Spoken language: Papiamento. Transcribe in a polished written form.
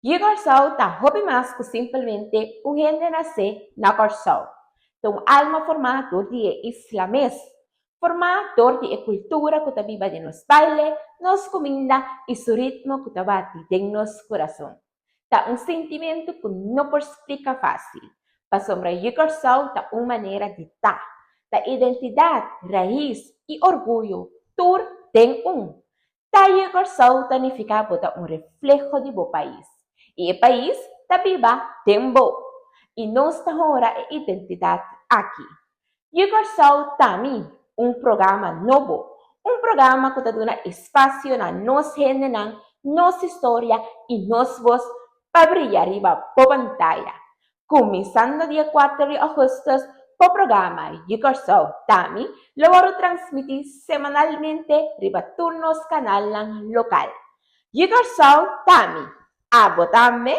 Yu Kòrsou ta hopi mas ku simpelmente un hende nasé na Kòrsou. Ta un alma formá dor di e isla mes, formá dor di e kultura ku ta biba den nos baile, nos kuminda i su ritmo ku ta bati den nos kurason. Ta un sintimentu ku no por splika fásil, pasobra Yu Kòrsou ta un manera di ta, ta identidat, rais i orguyo tur den un. Taye Kòrsou ta nifiká bo ta un refleho di bo pais i e pais ta biba den bo. I nos ta honra e identidat aki. Yu Kòrsou ta mi, un programa nobo, un programa ku ta duna espasio na nos hendenan, nos historia i nos bos pa bria riba bo pantaya. Kuminsando dia kuater di ougùstùs, bo programa Yu Kòrsou Tami lo wòrdu transmití semanalmente riba tur nos kanalnan lokal. Yu Kòrsou Tami, abo tambe?